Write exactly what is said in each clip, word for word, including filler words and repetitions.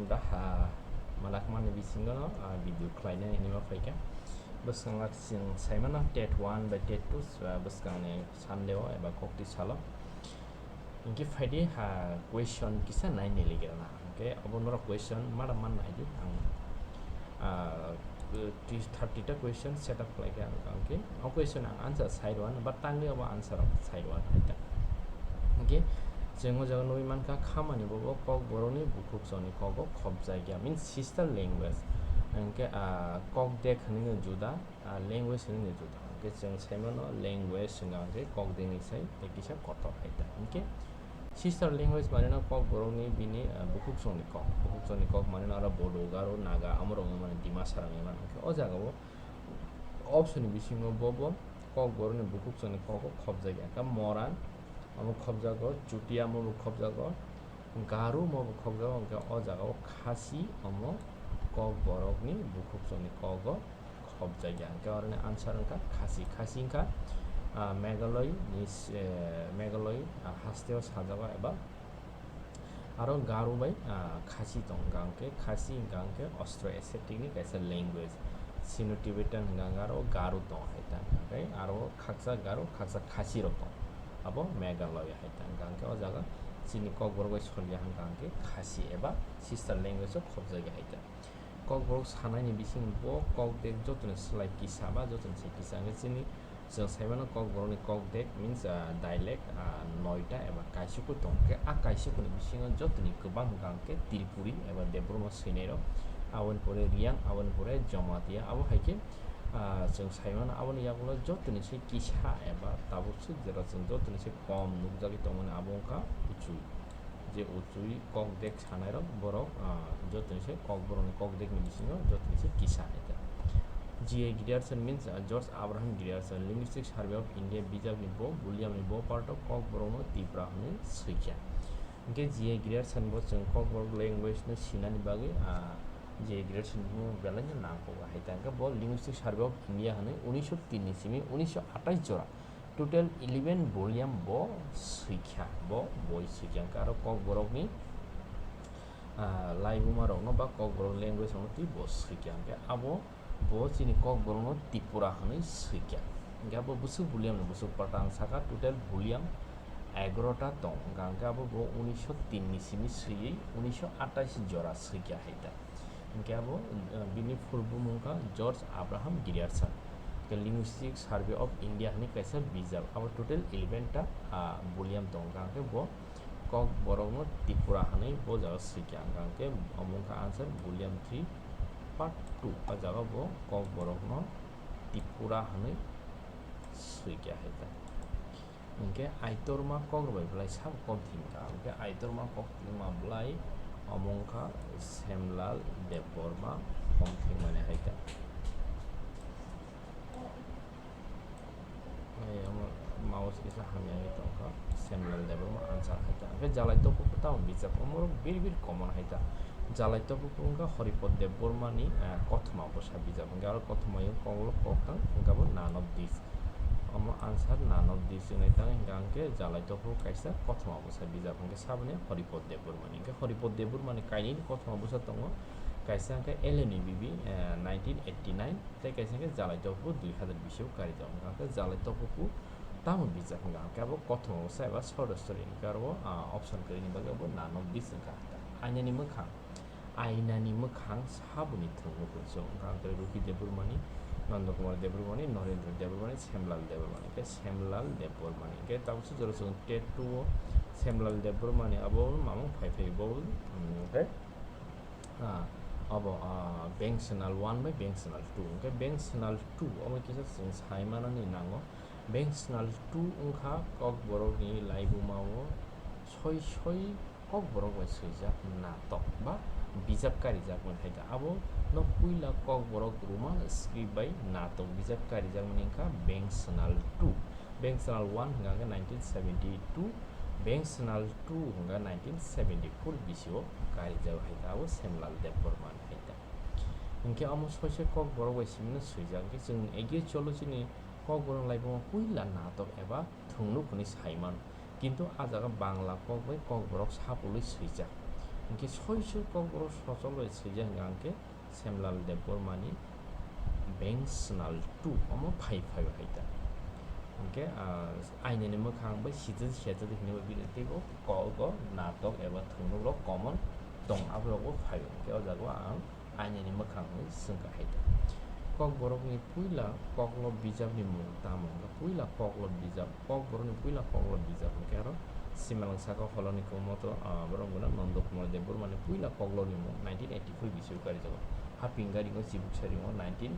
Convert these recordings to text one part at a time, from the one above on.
Ba, ah, malakmani bisingo no, ah, video khlainai hinwi ma phaikha. Bwskango chwng saimano TET one bai TET two, ah, bwskangni Sunday o eba kokti salo. Hinkhe phaidi, ha, question kisa naini ligirana. Hinkhe obo norok question madam man naidi ang, ah, thirty ta question set up khlaikha ang, hinkhe o question ang answer sai rwano, but tangwi obo answer rok sai rwano hai ta. Hinkhe chwng o jaga nugwi mankha, khamani bobo kokborokni bukhuk chwngni kogo khopjakya, means sister language. Hinkhe, ah, kok dek hinwi juda, ah, language hinwi juda. Hinkhe chwng saimano language hwnka hinkhe kok dekni sai tei kisa kotor hai ta. Hinkhe sister language manino kokborokni bini, ah, bukhuk chwngni kok. Bukhuk chwngni kok manino aro Bodo, Garo, Naga, amorokno mani Dimasa rokni mano. Hinkhe o jagao option ni bisingo bobo kokborokni bukhuk chwngni kogo khopjakya. Hinkhe Moran, omo khopjago, Chutiya, omo bo khopjago, Garu, omo bo khopjago, hinkhe o jagao Khasi, omo kokborokni bukhuk chwngni kogo khopjakya. Hinkhe oroni answer wngkha Khasi. Khasi wngkha, ah, Meghalaya ni s-, eh, Meghalaya, ah, hasteo sajago eba aro Garo bai, ah, Khasi tong, hwnka hinkhe Khasi hwnka hinkhe Austro-Asiatic ni kaisa language. Sino-Tibetan hwnka hinkhe aro Garo tong hai ta, hwnka hinkhe aro khaksa Garo, khaksa Khasi rok tong. Abo Meghalaya hai ta, hwnka hinkhe o jaga chini kokborok bai solya hwnka hinkhe Khasi eba sister language o khopjagya hai ta. Kokborok sanaini bising bo kok dek jotoni slai kisa ba jotoni se kisa, hwnke chini chwng saimano kokborokni kok dek means, ah, dialect, ah, noita eba kaisukwi tong khe, a kaisukni bisingo jotoni kwbang hwnka hwnkhe Tripuri eba Debbarma swinairok, aboni pore Riyang, aboni pore Jamatia, abo hai khe, ah, chwng saimano aboni yagulo jotoni se kisa eba tabuk swk jora chwng jotoni se kom nukjagwi tongmani abo wngkha Uchui. Je Uchui kok dek sanairok borok, ah, jotoni se kokborokni kok dekni bisingo jotoni se kisa hai ta. G A Grierson means, ah, George Abraham Grierson, Linguistic Survey of India bijapni bo, Williamni bo parto kokborokno Tipra hwnwi swikha. Hinkhe G A Grierson bo chwng kokborok language no sinani bagwi, ah, G A Grierson bo belaino nangkukgo hai ta. Hinkhe bo Linguistic Survey of India hwnwi unisho tin ni simi unisho atais jora total eleven volume bo swikha, bo boi swikha. Hinkhe aro kokborokni, ah, laibumarokno ba kokborok language rokno twi bo swikha. Hinkhe abo bo chini kokborokno Tripura hwnwi swikha. Hinkhe abo bwswk volume ni bwswk pata ang sakha, total volume egarota tong. Hinkhe abo bo unisho tin ni simi swiwi unisho atais jora swikha hai ta. Hinkhe abo, eh, bini full bumung wngkha George Abraham Grierson. Hinkhe Linguistic Survey of India hwnwi kaisa bijap, abo total eleven ta, ah, volume tong wngkha. Hinkhe bo kokborokno Tripura hwnwi bo jaga swikha wngkha. Hinkhe omo wngkha answer volume three part two. O jaga bo kokborokno Tripura hwnwi swikha hai ta. Hinkhe Aitorma kokrok bai belai sabo kom thwngkha. Hinkhe Aitorma koktwma belai omo wngkha Semlal Debbarma kom thwngmani hai ta. Ai, omo mouse kisa hamya wngwi tongkha, Semlal Debbarma answer hai ta. Hinkhe Jalai Tophupu tamo bijap, omorok very very common hai ta. Jalai Tophupu wngkha Horipod Debbarmani, eh, kothoma bwsa bijap. Hinkhe aro kothoma yung koklop koktwng, hinkhe abo None of These. Omo answer none of these wngwi tang, hinkha hinkhe Jalai Tophupu kaisa kothoma bwsa bijap hinkhe saboni Horipod Debbarmani. Hinkhe Horipod Debbarmani kainwini kothoma bwsa tongo, kaisa hinkhe L N E B B, eh, nineteen eighty nine, tei kaisa hinkhe Jalai Tophupu dui hazar bish o karijak. Hinkha hinkhe Jalai Tophupu tamo bijap hinkha hinkhe abo kothoma bwsa eba short story hinkhe aro, ah, option kwrwini bagwi abo none of these wngkha. Ainani mwkhang. Ainani mwkhang saboni thwngmung kung chwng wngkha, wngkha Ruki Debbarmani, Nanda Kumar Debbarmani, Narendra Debbarmani, Semlal Debbarmani, hinkhe Semlal Debbarmani. Hinkhe tabuk se jora chwng TET two o Semlal Debbarmani abo mamung phai phai bo, mm, hinkhe, ah, abo, ah, Bank Channel one bai Bank Channel two. Hinkhe Bank Channel two omo kisa chwng sai manani nango. Bank Channel two wngkha Kokborokni laibuma o soi soi Kokborok bai swijak natok ba bijap karijakmani hai ta. Abo no puila Kokborok Roman script bai natok bijap karijakmani wngkha Bank Channel two. Bank Channel one hwnka khe nineteen seventy two, Bank Channel two hwnka nineteen seventy four bisio karijak hai ta, abo Semlal Debbarma hai ta. Hinkhe amo soise Kokborok bai simino swijak, hinkhe chwng egi cholo chini Kokborok laibuma puila natok eba thwngnuk hwnwi sai mano. Kintu a jaga Bangla kok bai Kokborok sapulwi swijak. Hwnkhe soisu kokborok sochol bai swijak hwnkha hwnkhe Semlal Debbarmani Beng Snal two omo phai phaio hai ta. Hwnkhe, ah, ainani mwkhang bai sijil sejil hinwi bini teibo ko-, ko natok eba thwngnokrok common tong, aborokbo phaio. Hwnkhe o jaga o ang ainani mwkhang hinwi swngkha hai ta. Kokborokni puila koklob bijapni mung tamo hwnkha? Puila koklob bijap, kokborokni puila koklob bijap hwnkhe aro simalwng saka holoni kwmotro, ah, borok wngkha Nandakumar Debbarmani puila koklobni mung nineteen eighty-four bisio karijago. Hapinga ringo chibuksa ringo nineteen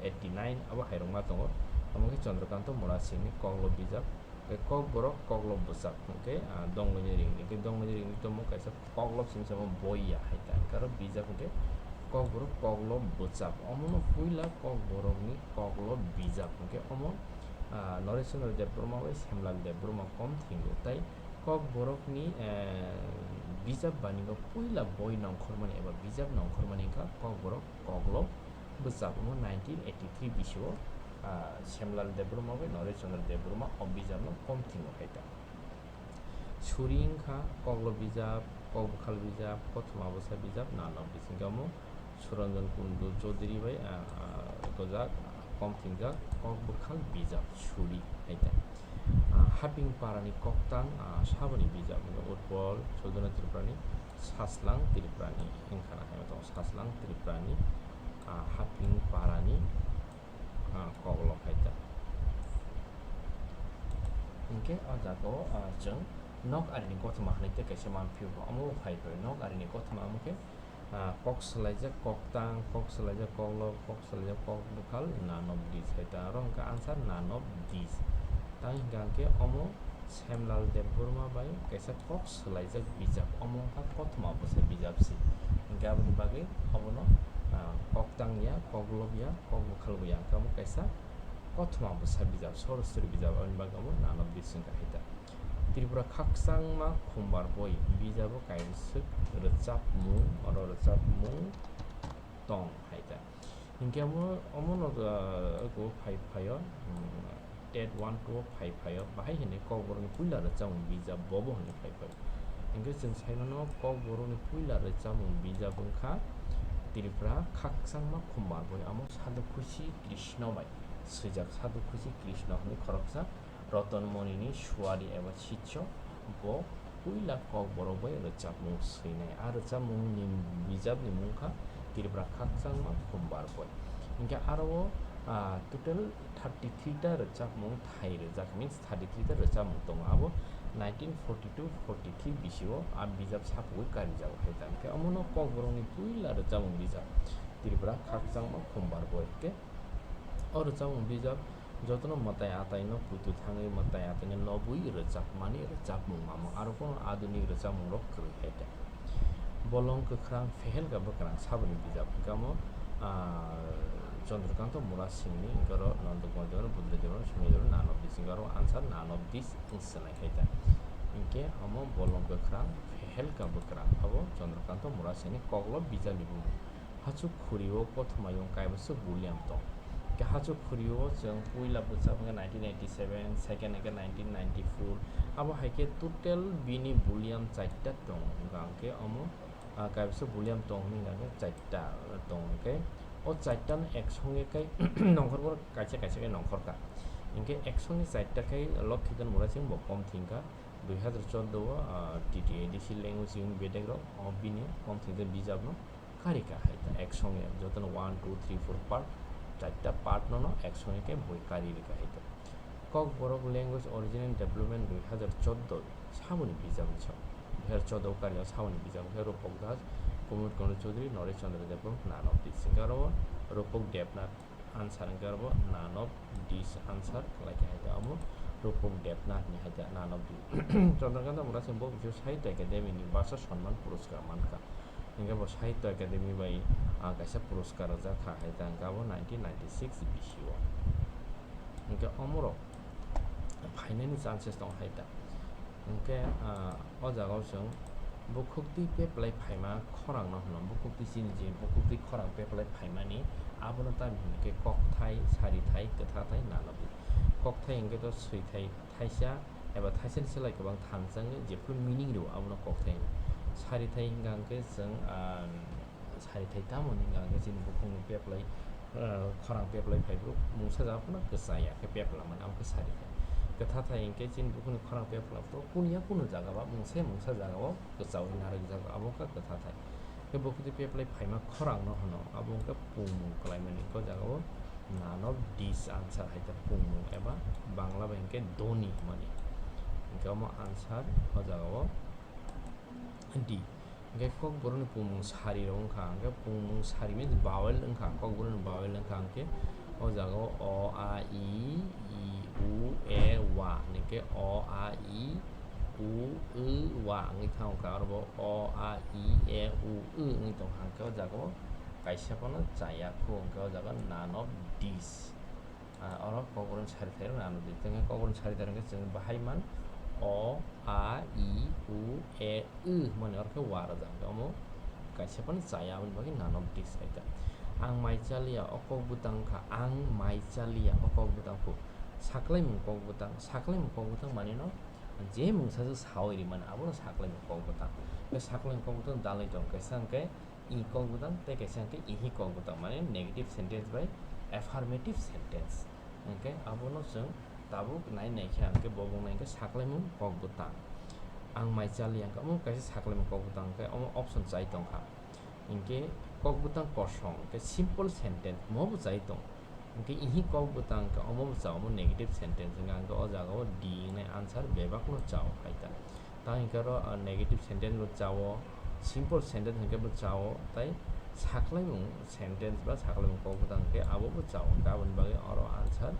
eighty-nine abo hairokma tongo. Omo khe Chandrakanta Murasingni koklob bijap. Tei kokborok koklob bwchap hwnkhe, ah, Dongmani ring, hwnkhe Dongmani ringni tomo kaisa koklob simi samo boiya hai ta. Hwnkhe aro bijap hwnkhe kokborok koklob bwchap. Omono puila kokborokni koklob bijap hwnkhe omo, ah, Noresh Chandra Debbarma bai Semlal Debbarma kom thingo. Tai kokborokni, eh, bijap banigo puila boi nongkhormani eba bijap nongkhormani wngkha kokborok koklob bwchap. Omo nineteen eighty-three bisio, ah, Semlal Debbarma bai Noresh Chandra Debbarma o bijapno kom thingo hai ta. Suri wngkha koklob bijap, kokbwkhal bijap, kothoma bwsa bijap, nanob bijap. Hwnkhe omo Suranjan Kundu Chaudhary bai, ah, ah, gojak, kom thingjak kokbwkhal bijap suri hai ta. Ah, Haping Parani Koktang, ah, Saboni bijap, hwnkhe Utpal Chaudhary Tripurani Saslang Tripurani wngkha na hai tongo, Saslang Tripurani, ah, Haping Parani, ah, koklop hai ta. Hwnkhe o jaga o, ah, chwng nok arini kothoma hinwi tei kaisa manphio, omo phai phai nok arini kothoma omo khe, ah, kok swlaijak koktang, kok swlaijak koklop, kok swlaijak kokbwkhal, none of these hai ta. Aro hwnkha answer none of these. Tang hwnkha hwnkhe omo Semlal Debbarma bai kaisa kok swlaijak bijap, omo wngkha kothoma bwsa bijap se. Hwnkhe aboni bagwi obono, ah, koktang ya, koklop ya, kokbwkhal bo ya, hwnkhe omo kaisa kothoma bwsa bijap, short story bijap, aboni bagwi omo none of these wngkha hai ta. Tripura Khakchangma Khumbar Boi bijabo kaisa rwchapmung, oro rwchapmung tong hai ta. Hinkhe omo, omono, ah, eko phai phaio, hmm, TET one two o phai phaio, bahai hinwi kokborokni puila rwchapmung bijap bobo hinwi phai phaio. Hinkhe chwng sai mano kokborokni puila rwchapmung bijap wngkha Tripura Khakchangma Khumbar Boi, amo Sadhu Khusi Krishna bai swijak, Sadhu Khusi Krishna hinwi khoroksa Roton Monini suari eba sitso bo puila kokborok bai rwchapmung swinai. A rwchapmungni bijapni mung kha Tripura Khakchangma Khumbar Boi. Hinkhe aro o, ah, total thirty three ta rwchapmung thai rwjak, means thirty three ta rwchapmung tongo. Abo nineteen forty two forty three bisio a bijap sapugwi karijago hai ta. Hinkhe omono kokborokni puila rwchapmung bijap Tripura Khakchangma Khumbar Boi. Hinkhe o rwchapmung bijap jotono mwtai ataino puitu thangwi mwtai ataino nobwi rwchapmani rwchapmung mamung, aro kono adunik rwchapmungrok kwrwi hai ta. Bolong kwkhwrang phehelka bwkrang saboni bijap hwnkhe omo, ah, Chandrakanta Murasingni, hwnkhe oro Nandakumar Debbarma, Budra Debbarma, Sonia Debbarma, none of these, hwnkhe oro answer none of these wng swnai hai ta. Hinkhe omo bolong kwkhwrang phehelka bwkrang abo Chandrakanta Murasingni koklop bijapni bumung. Hachuk Khuri o kothoma yung kaibwswk William tong. Khe Hachuk Khuri o chwng puila bwchap wngkha nineteen eighty seven, second wngkha nineteen ninety four. Abo hai khe total bini William chaita tong, hwnkha hwnkhe omo, ah, kaibwswk William tong hwnwi hwnkha hwnkhe chaita tong, hwnkhe o chaita no ek songe khai nongkhor borok kaisa kaisa khe nongkhor kha. Hinkhe ek songe chaita khai Lokhidan Murasing bo kom thwngkha. Dui hazar chordo o, ah, T T A D C language yung bedek rok o bini kom thwngkha bijap no. Karika hai ta, ek songe jotono one, two, three, four part, chaita part no no ek songe khe boi kari rika hai ta. Kokborok Language Origin and Development dui hazar chordo saboni bijap ni sok. Dui hazar chordo o kari o saboni bijap khe Rupok Das, Kumud Chandra Chaudhary, Noresh Chandra Debbarma, none of these. Hwnkhe aro o Rupok Debnath answer hwnkhe aro bo none of these answer khlai khe hai ta. Amo Rupok Debnath ni hai ta none of these. Chandrakanta Murasing bo bisio Sahitya Academy ni Bhasha Samman Puraskar mankha. Hingke bo Sahitya Academy bai, ah, kaisa puraskar rwjak kha hai ta, hingke abo nineteen ninety six bisio. Hingke omorok phainani chances tong hai ta. Hingke, ah, o jaga o chwng bukhuktwi peplai phaima khorang no hwno, bukhuktwi chini je bukhuktwi khorang peplai phaimani abono tamni hwnkhe kokthai, sarithai, kwthathai, nalabwi. Kokthai hingke to swithai, thaisa eba thaisani slai kwbang thansa wngwi jephuru meaning rwo abono kokthai hino. Sarithai hingka hingke chwng, ah, sarithai tamo hingka hingke chini bukhukni peplai, ah, khorang peplai phaibo mungsa jaga phano kwchaya khe pepla mani amo khe sarithai. Kwthathai hingke chini bukhukni khorang pepla phano kunu ya kunu jaga ba mungsa ya mungsa jaga o kwchaui narwk jaga abo wngkha kwthathai. Khe bukhukni peplai phaima khorang no hwno abo wngkha pungmung kwlaimani o jaga o none of these answer hai khe pungmung eba Bangla bai hingke dhoni hwnmani. Hingke omo answer o jaga o D. Hingke kokborokni pungmung sari rok wngkha, hingke pungmung sari means vowel wngkha, kokborokni vowel wngkha, hingke o jaga o o, a, i, i, u, e, wa, hingke o, a, i, u, ü, wa wngwi thangkha, aro bo o, a, i, e, u, ü wngwi tongkha, hingke o jaga o kaisa phano chaya khu, hingke o jaga none of these. Ah, oro kokborokni sari thairok nano di. Tei kokborokni sari thairok khe chwng bahai man o, a, i, u, e, ü hwnmani oro khe wa rwjak. Omo kaisa phano chaya aboni bagwi none of these hai ta. Ang mai chaliya o kok bwtang wngkha. Ang mai chaliya o kok bwtang khu. Saklaimung kok bwtang. Saklaimung kok bwtang manino je mungsa se sawi rimani abono saklaimung kok bwtang. Tei saklaimung kok bwtang dalwi tong kaisa hwnkhe i kok bwtang tei kaisa hwnkhe ihi kok bwtang, mane negative sentence bai affirmative sentence. Hwnkhe abono chwng tabuk nai nai khe hwnkhe bo wngna hwnkhe saklaimung kok bwtang. Ang mai chaliya hwnkhe omo kaisa saklaimung kok bwtang hwnkhe omo option chai tongkha. Hwnkhe kok bwtang kosong hwnkhe simple sentence mo bo chai tong. Hwnkhe ihi kok bwtang hwnkhe omo bwsa omo negative sentence wngkha, hwnkhe o jaga o D wngnai answer bebak no chao hai ta. Tang hwnkhe oro, ah, negative sentence bo chao, simple sentence hwnkhe bo chao, tai saklaimung sentence ba saklaimung kok bwtang hwnkhe abo bo chao, hwnkhe aboni bagwi oro answer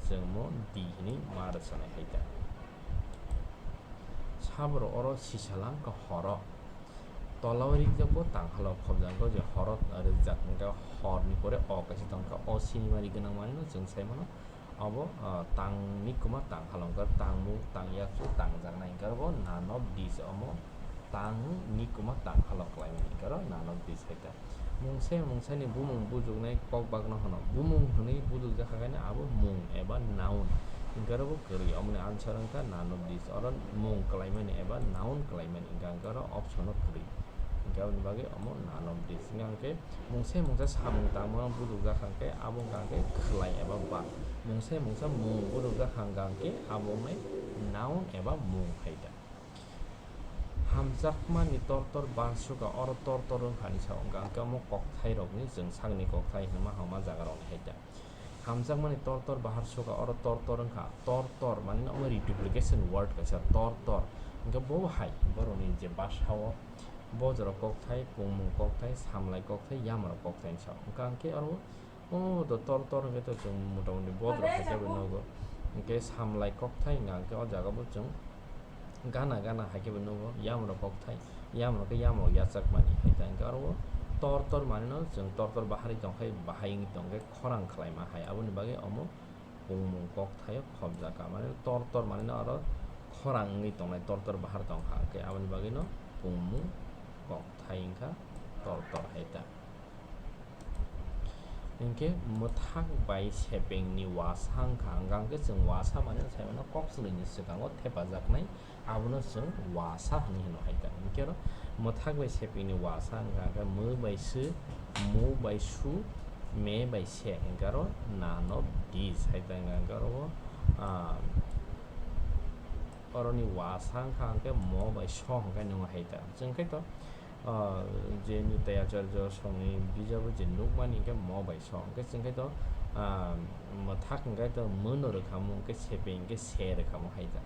chwngmo D hwnwi ma rwchanai hai ta. Saborok oro sisa lang kha horo. Tola o rijak bo tang halo khobjak bo je horo rijak hwnkhe horni pore o kaisa tongkha, o sinimari gwnang manwi no chwng sai mano. Abo, ah, tang ni kwma tang halo hwnkhe tangmung, tang yakchu, tang jaknai hwnkhe abo none of these omo tang ni kwma tang halo khlaimani hwnkhe oro none of these hai ta. Mungsa mungsa ni bumung bujuknai kokbak no hwno. Bumung hwnwi bujukjak kha khe abo mung eba noun. Hwnkhe oro bo kwrwi, omoni answer wngkha none of these. Oro mung kwlaimani eba noun kwlaimani hwnkha hwnkhe oro option o kwrwi. Hwnkhe aboni bagwi omo none of these. Hwnkha hwnkhe mungsa mungsa samung tangmano bujukjak kha hwnkhe abo hwnkha hwnkhe khwlai eba ba. Mungsa mungsa mung bujukjak kha hwnkha hwnkhe abo wngnai noun eba mung hai da. Hamjakmani tor tor baharsuka, oro tor tor wngkha ni sao, hwnkha hwnkhe omo kokthairokni chwng sakni kokthai hwnma hwnma jagarokni hai ta. Hamjakmani tor tor baharsuka, oro tor tor wngkha, tor tor mane omo reduplication word kaisa, tor tor. Hwnkhe bo hai borokni je basao bojorok kokthai, pungmung kokthai, samlai kokthai, yamarok kokthai ni sao. Hwnkha hwnkhe oro O to tor tor hwnkhe to chwng motamoti bodrok hai khe bo nogo. Hwnkhe samlai kokthai hwnka hwnkhe o jaga bo chwng gana gana hai khe bo nogo. Yamrok kokthai, yamrok khe yamrok yachakmani hai ta hwnkhe aro o tor tor manwi no chwng tor tor bahai tongkhai bahai wngwi tongkhe khorang khlaima hai, aboni bagwi omo pungmung kokthaio khobjak kha. Mane tor tor manwi no aro khorang wngwi tongnai tor tor bahar tongkha, hwnkhe aboni bagwi no pungmung kokthai wngkha tor tor hai ta. Hinkhe mwthak bai sepengni wasa wngkha, hwnkha hwnkhe chwng wasa manwi sai mano kok swlwini swkango thepajaknai, abono chwng wasa hwnwi hino hai ta. Hinkhe oro mwthak bai sepengni wasa wngkha, hwnkhe mw bai sw, mu bai su, me bai se, hinkhe oro none of these hai ta, hwnkha hwnkhe oro o, ah, oroni wasa wngkha hwnkhe mo bai so hwnkhe nung hai ta. Chwng khe to, ah, je Nitai Acharya songni bijabo je nukmani hwnkhe mo bai so hwnkhe chwng khe to, ah, mwthak hwnkhe to mw no rwkha mu hwnkhe sepeng hwnkhe se rwkha mu hai ta.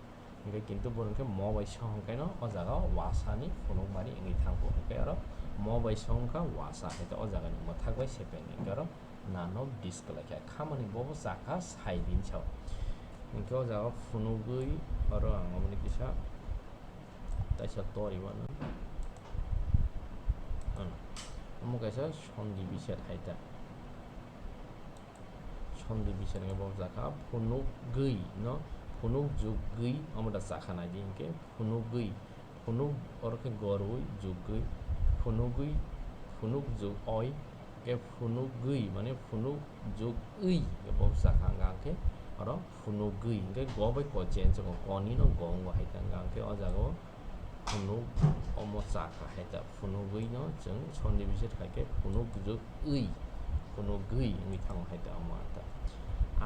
Hwnkhe kintu bo hwnkhe mo bai so hwnkhe no o jaga o wasani phunukmani wngwi thangkho hwnkhe oro mo bai so wngkha wasa hai ta o jagani mwthak bai sepeng hwnkhe oro none of these kwlai kha. Khamani bobo chakha sai din sao. Hwnkhe o jaga phunugwi oro ang omoni kisa taisa tori mano. Ano, omo kaisa sondi bised hai ta. Sondi bised hwnkhe bobo chakha phunugwi no phunuk jugwi omo da chakha nai di hwnkhe phunugwi. Phunuk oro khe gorwi jugwi, phunugwi, phunuk jug oi, khe phunugwi, mane phunuk jug wi, khe bo bwsa kha, hwnkha khe oro phunugwi, hwnkhe go bai ko change wngo, ko ni no go wngo hai ta, hwnkha khe o jaga o Phunuk omo cha kha hai ta, phunugwi no chwng sandhi bichar khai khe phunugwi, phunugwi wngwi thango hai ta omo ang ta.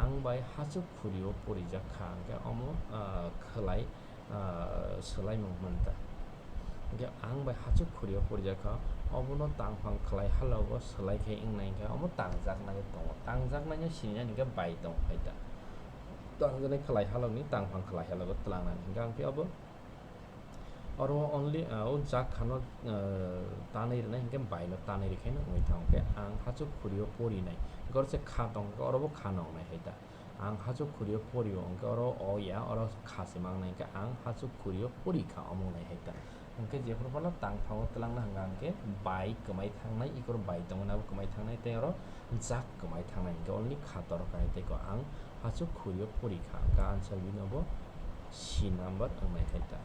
Ang bai hachuk khuri o porijak kha, hwnkhe omo, ah, khwlai, ah, swlaimung hwn ta. Hwnkhe ang bai hachuk khuri o porijak kha, obono tangphang khwlai halogo swlai khe wngnai hwnkhe omo tangjaknai tongo, tangjaknai no sinina hwnkhe bai tong hai ta. Tangjaknai khwlai halogni tangphang khwlai halogo twlangnani hwnkhe ang khe obo Oro only, ah, o jak khano, ah, tanwi rwnai hwnkhe bai no tanwi rwkhaino wngwi thango. Hwnkhe ang hachuk khuri o porinai. Hwnkhe oro se kha tong kha, oro bo kha nongnai hai ta. Ang hachuk khuri o pori o hwnkhe oro o ya, oro kha se mangnai hwnkhe ang hachuk khuri o pori kha omo wngnai hai ta. Hwnkhe jephru phano tangphango twlangna hwnkha hwnkhe bai kwmai thangnai, ikor bai tongmani abo kwmai thangnai tei oro jak kwmai thangnai hwnkhe only kha torok hai tei ko ang hachuk khuri o pori kha hwnkhe answer bini obo C number wngnai hai ta.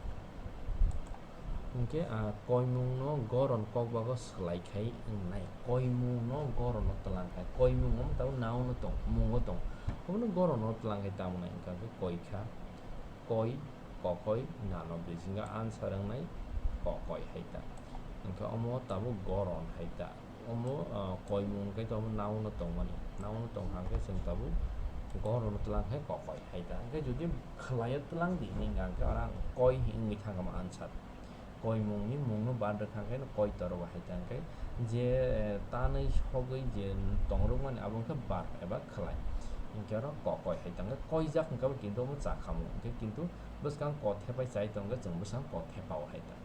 Hwnkhe, ah, koimungno goron kokbago swlai khai wngnai. Koimungno goronno twlang khai. Koimung omo tabuk noun o tong, mungo tong. Obono goronno twlang khai tamo nai hwnkha khe koi kha. Koi, kokoi, noun of these. Hwnkhe answer wngnai kokoi hai ta. Hwnkhe omo tabuk goron hai ta. Omo, ah, koimung hwnkhe to omo noun o tongmani. Noun o tong kha hwnkhe chwng tabuk goronno twlang khai kokoi hai ta. Hwnkhe jodi khwlai o twlang di hinwi hwnkha hwnkhe oro ang koi hinwi thangkha omo answer. Koimungni mungno bad rwkha hwnkhe koi torogo hai ta hwnkhe je, eh, tanwi sogwi je tongrwkmani abo wngkha verb eba khwlai. Hinkhe oro kokoi hai ta hwnkhe koijak hwnkha bo kintu omo cha kha mung hwnkhe kintu bwskang ko thepai chai tongkhe chwng bwskang ko thepao hai ta.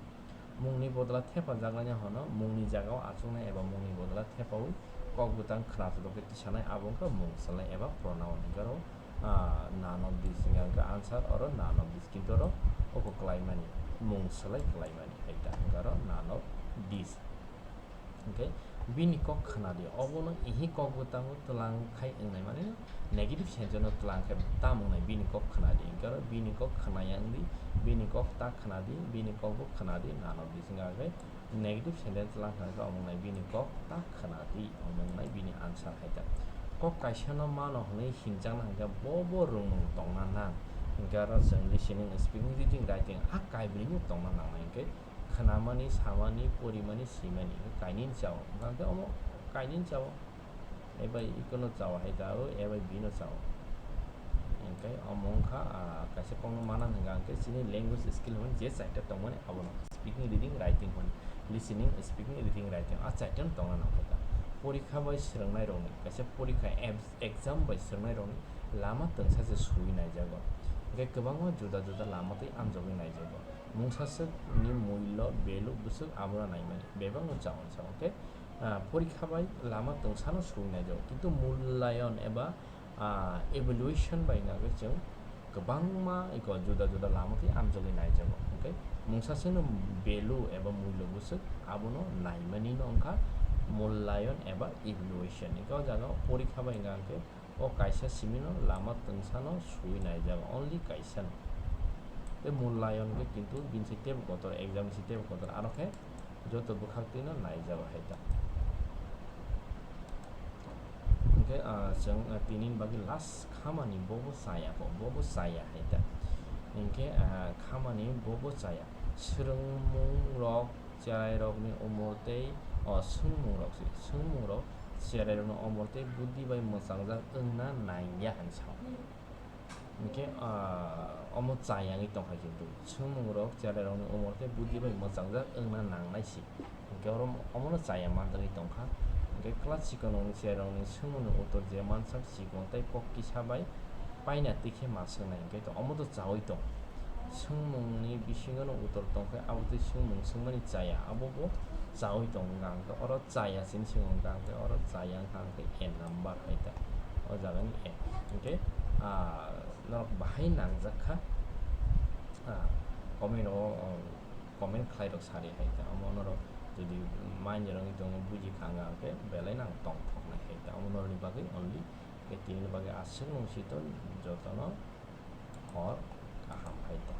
Mungni bodol a thepajaknai hwno mungni jagao achuknai eba mungni bodol a thepaui kok bwtang khna todok khe tisanai abo wngkha mung swlai eba pronoun. Hinkhe oro, ah, noun of these hwnkha hwnkhe answer oro noun of these, kintu oro oko kwlaimani, mung swlai kwlaimani hai ta hwnkhe oro noun of these. Hwnkhe bini kok khna di, obono ihi kok bwtango twlang khai wngnai mani negative sentence no twlang khai tam wngnai bini kok khna di. Hwnkhe oro bini kok khna yang di, bini kok ta khna di, bini kok bo khna di, noun of these hwnkha khe negative sentence twlang khai khe omo wngnai bini kok ta khna di, omo wngnai bini answer hai ta. Kok kaisa no mano hwnwi himjakna hwnkhe bo bo rwngmung tongna nang. Hwnkhe oro chwng listening, speaking, reading, writing a kaibrwi no tongna nangnai hwnkhe khwnamani, samani, porimani, swimani, hwnkhe kainwini chao. Hwnkhe omo kainwini chao. A bai iko no chao hai ta o, A bai B no chao. Hwnkhe omo wngkha, ah, kaisa kokno mana hwnkha hwnkhe chini language skill hwn je chaita tongmani abono. Speaking, reading, writing hwn. Listening, speaking, reading, writing. A chaita no tongna nang kha. Porikha bai swrwngnai rokni, kaisa porikha, ex-, exam bai swrwngnai rokni lama twngsa se sui naijago. Hwnkhe kwbangma juda juda lama twi amjogwi naijago. Mungsa swkni mullo, value, bwswk abono naimani. Bebakno chao hwn sa, hwnkhe, ah, porikha bai lama twngsano sui naijago. Kintu mulayon eba, ah, evaluation bai wngkha khe chwng kwbangma iko juda juda lama twi amjogwi naijago. Hwnkhe mungsa swkno value eba mullo bwswk abono naimani no wngkha mulayon eba evaluation. Hwnkhe o jaga o porikha bai wngkha khe o kaisa simino lama twngsano sui naijago, only kaisano. Tei mulayon khe kintu bini se tebo kotor, exam se tebo kotor, aro khe joto bwkhaktwino naijago hai ta. Hwnkhe, ah, chwng, ah, tinini bagwi last khamani bobo chaya kho, bobo chaya hai ta. Hinkhe, ah, khamani bobo chaya. Swrwngmungrok cherairokni umor tei, o, swngmungrok se, swngmungrok cherairokni umor tei buddhi bai mwchangjak wngna nangya hai sao. Hinkhe, ah, omo chayangwi tongkha kintu. Swngmungrok cherairokni umor tei buddhi bai mwchangjak wngna nangnai se. Hinkhe oro omono chaya manjagwi tongkha. Hinkhe class chikonrokni cherairokni swngmungni uttor je mansak chikon tei kok kisa bai paina twi khe ma swngnai hinkhe to omo to chaui tong. Swngmungni bisingono uttor tongkhe abo twi swngmung swngmani chaya abo bo chaui tong wngkha. Hinkhe oro chaya chini swngmung wngkha hinkhe oro chaya wngkha hinkhe A number hai ta. O jagani A. Hinkhe, ah, norok bahai nangjak kha, ah, comment o, um, comment khlai rok sari hai ta. Omo norok jodi mind rok wngwi tongo buji kha wngkha hinkhe belai nang tong thoknai hai ta. Omo norokni bagwi only, tini bagwi aswk nung si ton jotono hor kaham hai ta.